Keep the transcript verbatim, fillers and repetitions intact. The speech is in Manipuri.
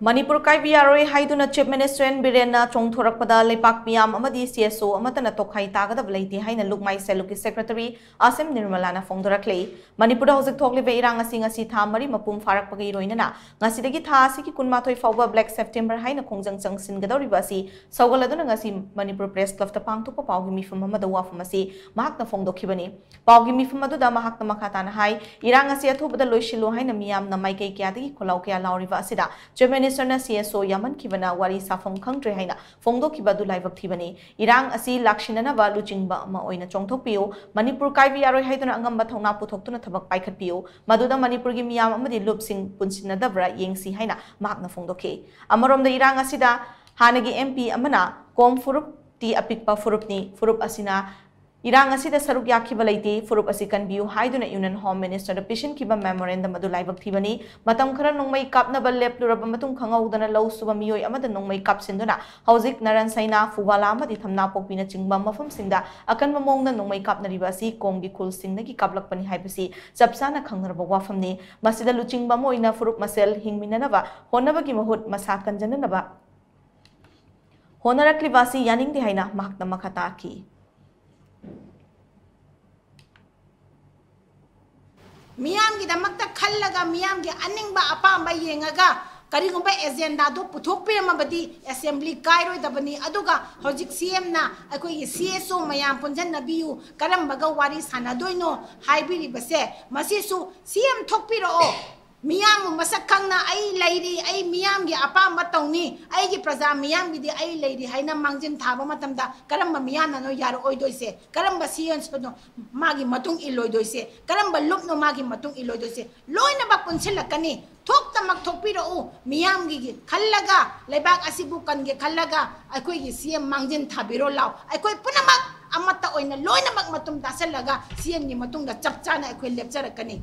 ꯃꯅꯤꯄꯨꯔ ꯀꯥꯏꯕ ꯌꯥꯔꯣꯏ ꯍꯥꯏꯗꯨꯅ Chief Minister N ꯕꯤꯔꯦꯟꯅ ꯆꯣꯡꯊꯣꯔꯛꯄꯗ ꯂꯩꯄꯥꯛ ꯃꯤꯌꯥꯝ ꯑꯃꯗꯤ C S O ꯑꯃꯠꯇꯅ ꯇꯣꯈꯥꯏ ꯇꯥꯒꯗꯕ ꯂꯩꯇꯦ ꯍꯥꯏꯅ ꯂꯨꯛꯃꯥꯏ ꯁꯦꯜꯂꯨꯛꯀꯤ Secretary ꯑꯥꯁꯤꯝ ꯅꯤꯔꯃꯂꯥꯅ ꯐꯣꯡꯗꯣꯔꯛꯂꯤ꯫ ꯃꯅꯤꯄꯨꯔꯗ ꯍꯧꯖꯤꯛ ꯊꯣꯛꯂꯤꯕ ꯏꯔꯥꯡ ꯑꯁꯤ ꯉꯁꯤ ꯊꯥ ꯃꯔꯤ ꯃꯄꯨꯡ ꯐꯥꯔꯛꯄꯒꯤ ꯂꯣꯏꯅꯅ ꯉꯁꯤꯗꯒꯤ ꯊꯥ ꯑꯁꯤꯒꯤ ꯀꯨꯟꯃꯥꯊꯣꯏ ꯐꯥꯎꯕ Black September ꯍꯥꯏꯅ ꯈꯣꯡꯖꯪ ꯆꯪꯁꯤꯟꯒꯗꯧꯔꯤꯕ ꯑꯁꯤ ꯁꯧꯒꯠꯂꯗꯨꯅ ꯉꯁꯤ ꯃꯅꯤꯄꯨꯔ Press Clubꯇ ꯄꯥꯡꯊꯣꯛꯄ ꯄꯥꯎꯒꯤ ꯃꯤꯐꯝ ꯑꯃꯗ ꯋꯥꯐꯝ ꯑꯁꯤ ꯃꯍꯥꯛꯅ ꯐꯣꯡꯗꯣꯛꯈꯤꯕꯅꯤ꯫ ꯄꯥꯎꯒꯤ ꯃꯤꯐꯝ ꯑꯗꯨꯗ ꯃꯍꯥꯛꯅ ꯃꯈꯥ ꯇꯥꯅ ꯍꯥꯏ, ꯏꯔꯥꯡ ꯑꯁꯤ ꯑꯊꯨꯕꯗ ꯂꯣꯏꯁꯤꯜꯂꯨ ꯍꯥꯏꯅ ꯃꯤꯌꯥꯝꯅ ꯃꯥꯏꯀꯩ ꯀꯌꯥꯗꯒꯤ ꯈꯣꯜꯂꯥꯎ ꯀꯌꯥ ꯂꯥꯎꯔꯤꯕ ꯑꯁꯤꯗ Chief Ministerꯅ C S O ꯌꯥꯝꯃꯟꯈꯤꯕꯅ ꯋꯥꯔꯤ ꯁꯥꯐꯝ ꯈꯪꯗ꯭ꯔꯦ ꯍꯥꯏꯅ ꯐꯣꯡꯗꯣꯛꯈꯤꯕ ꯑꯗꯨ ꯂꯥꯏꯕꯛ ꯊꯤꯕꯅꯤ꯫ ꯏꯔꯥꯡ ꯑꯁꯤ ꯂꯥꯛꯁꯤꯟꯅꯅꯕ ꯂꯨꯆꯤꯡꯕ ꯑꯃ ꯑꯣꯏꯅ ꯆꯣꯡꯊꯣꯛꯄꯤꯌꯨ꯫ ꯃꯅꯤꯄꯨꯔ ꯀꯥꯏꯕ ꯌꯥꯔꯣꯏ ꯍꯥꯏꯗꯨꯅ ꯑꯉꯝꯕ ꯊꯧꯅꯥ ꯄꯨꯊꯣꯛꯇꯨꯅ ꯊꯕꯛ ꯄꯥꯏꯈꯠꯄꯤꯌꯨ꯫ ꯃꯗꯨꯗ ꯃꯅꯤꯄꯨꯔꯒꯤ ꯃꯤꯌꯥꯝ ꯑꯃꯗꯤ ꯂꯨꯞꯁꯤꯡ ꯄꯨꯟꯁꯤꯟꯅꯗꯕ꯭ꯔꯥ ꯌꯦꯡꯁꯤ ꯍꯥꯏꯅ ꯃꯍꯥꯛꯅ ꯐꯣꯡꯗꯣꯛꯈꯤ꯫ ꯑꯃꯔꯣꯝꯗ ꯏꯔꯥꯡ ꯑꯁꯤꯗ ꯍꯥꯟꯅꯒꯤ M P ꯑꯃꯅ ꯀꯣꯝ ꯐꯨꯔꯨꯞ ꯇꯤ ꯑꯄꯤꯛꯄ ꯐꯨꯔꯨꯞꯅꯤ꯫ ꯐꯨꯔꯨꯞ ꯑꯁꯤꯅ ꯏꯔꯥꯡ ꯑꯁꯤꯗ ꯁꯔꯨꯛ ꯌꯥꯈꯤꯕ ꯂꯩꯇꯦ, ꯐꯨꯔꯨꯞ ꯑꯁꯤ ꯀꯟꯕꯤꯌꯨ ꯍꯥꯏꯗꯨꯅ Union Home Ministerꯗ ꯄꯤꯁꯤꯟꯈꯤꯕ memorandum ꯑꯗꯨ ꯂꯥꯏꯕꯛ ꯊꯤꯕꯅꯤ꯫ ꯃꯇꯝ ꯈꯔ ꯅꯣꯡꯃꯩ ꯀꯥꯞꯅꯕ ꯂꯦꯞꯂꯨꯔꯕ ꯃꯇꯨꯡ ꯈꯪꯍꯧꯗꯅ ꯂꯧ ꯁꯨꯕ ꯃꯤꯑꯣꯏ ꯑꯃꯗ ꯅꯣꯡꯃꯩ ꯀꯥꯞꯁꯤꯟꯗꯨꯅ ꯍꯧꯖꯤꯛ ꯅꯔꯟ ꯁꯩꯅꯥ, ꯐꯨꯋꯥꯂꯥ ꯑꯃꯗꯤ ꯊꯝꯅꯥꯄꯣꯛꯄꯤꯅꯆꯤꯡꯕ ꯃꯐꯝꯁꯤꯡꯗ ꯑꯀꯟꯕ ꯃꯑꯣꯡꯗ ꯅꯣꯡꯃꯩ ꯀꯥꯞꯅꯔꯤꯕ ꯑꯁꯤ ꯀꯣꯝꯒꯤ ꯈꯨꯜꯁꯤꯡꯗꯒꯤ ꯀꯥꯞꯂꯛꯄꯅꯤ ꯍꯥꯏꯕꯁꯤ ꯆꯞ ꯆꯥꯅ ꯈꯪꯅꯔꯕ ꯋꯥꯐꯝꯅꯤ꯫ ꯃꯁꯤꯗ ꯂꯨꯆꯤꯡꯕ ꯑꯃ ꯑꯣꯏꯅ ꯐꯨꯔꯨꯞ ꯃꯁꯦꯜ ꯍꯤꯡꯃꯤꯟꯅꯅꯕ ꯍꯣꯠꯅꯕꯒꯤ ꯃꯍꯨꯠ ꯃꯁꯥ ꯀꯟꯖꯅꯅꯕ ꯍꯣꯠꯅꯔꯛꯂꯤꯕ ꯑꯁꯤ ꯌꯥꯅꯤꯡꯗꯦ ꯍꯥꯏꯅ ꯃꯍꯥꯛꯅ ꯃꯈꯥ ꯇꯥꯈꯤ꯫ ꯃꯤꯌꯥꯝꯒꯤꯗꯃꯛꯇ ꯈꯜꯂꯒ ꯃꯤꯌꯥꯝꯒꯤ ꯑꯅꯤꯡꯕ ꯑꯄꯥꯝꯕ ꯌꯦꯡꯉꯒ ꯀꯔꯤꯒꯨꯝꯕ ꯑꯦꯖꯦꯟꯗꯥꯗꯣ ꯄꯨꯊꯣꯛꯄꯤꯔꯝꯃꯕꯗꯤ ꯑꯦꯁꯦꯝꯕ꯭ꯂꯤ ꯀꯥꯏꯔꯣꯏꯗꯕꯅꯤ꯫ ꯑꯗꯨꯒ ꯍꯧꯖꯤꯛ ꯁꯤ ꯑꯦꯝꯅ ꯑꯩꯈꯣꯏꯒꯤ ꯁꯤ ꯑꯦꯁ ꯑꯣ ꯃꯌꯥꯝ ꯄꯨꯟꯁꯤꯟꯅꯕꯤꯌꯨ, ꯀꯔꯝꯕꯒ ꯋꯥꯔꯤ ꯁꯥꯟꯅꯗꯣꯏꯅꯣ ꯍꯥꯏꯕꯤꯔꯤꯕꯁꯦ, ꯃꯁꯤꯁꯨ ꯁꯤ ꯑꯦꯝ ꯊꯣꯛꯄꯤꯔꯛꯑꯣ, ꯃꯤꯌꯥꯝꯕꯨ ꯃꯁꯛ ꯈꯪꯅ ꯑꯩ ꯂꯩꯔꯤ, ꯑꯩ ꯃꯤꯌꯥꯝꯒꯤ ꯑꯄꯥꯝꯕ ꯇꯧꯅꯤ, ꯑꯩꯒꯤ ꯄ꯭ꯔꯖꯥ ꯃꯤꯌꯥꯝꯒꯤꯗꯤ ꯑꯩ ꯂꯩꯔꯤ ꯍꯥꯏꯅ ꯃꯥꯡꯖꯤꯟ ꯊꯥꯕ ꯃꯇꯝꯗ ꯀꯔꯝꯕ ꯃꯤꯌꯥꯝꯅꯅꯣ ꯌꯥꯔꯛꯑꯣꯏꯗꯣꯏꯁꯦ? ꯀꯔꯝꯕ ꯁꯤ ꯑꯦꯝꯅꯣ ꯃꯥꯒꯤ ꯃꯇꯨꯡ ꯏꯜꯂꯣꯏꯗꯣꯏꯁꯦ? ꯀꯔꯝꯕ ꯂꯨꯞꯅꯣ ꯃꯥꯒꯤ ꯃꯇꯨꯡ ꯏꯜꯂꯣꯏꯗꯣꯏꯁꯦ? ꯂꯣꯏꯅꯃꯛ ꯄꯨꯟꯁꯤꯜꯂꯛꯀꯅꯤ꯫ ꯊꯣꯛꯇꯃꯛ ꯊꯣꯛꯄꯤꯔꯛꯎ, ꯃꯤꯌꯥꯝꯒꯤ ꯈꯜꯂꯒ, ꯂꯩꯕꯥꯛ ꯑꯁꯤꯕꯨ ꯀꯟꯒꯦ ꯈꯜꯂꯒ ꯑꯩꯈꯣꯏꯒꯤ ꯁꯤ ꯑꯦꯝ ꯃꯥꯡꯖꯤꯟ ꯊꯥꯕꯤꯔꯣ ꯂꯥꯎ꯫ ꯑꯩꯈꯣꯏ ꯄꯨꯝꯅꯃꯛ ꯑꯃꯠꯇ ꯑꯣꯏꯅ ꯂꯣꯏꯅꯃꯛ ꯃꯇꯨꯡ ꯇꯥꯁꯤꯜꯂꯒ ꯁꯤ ꯑꯦꯝꯒꯤ ꯃꯇꯨꯡꯗ ꯆꯞ ꯆꯥꯅ ꯑꯩꯈꯣꯏ ꯂꯦꯞꯆꯔꯛꯀꯅꯤ꯫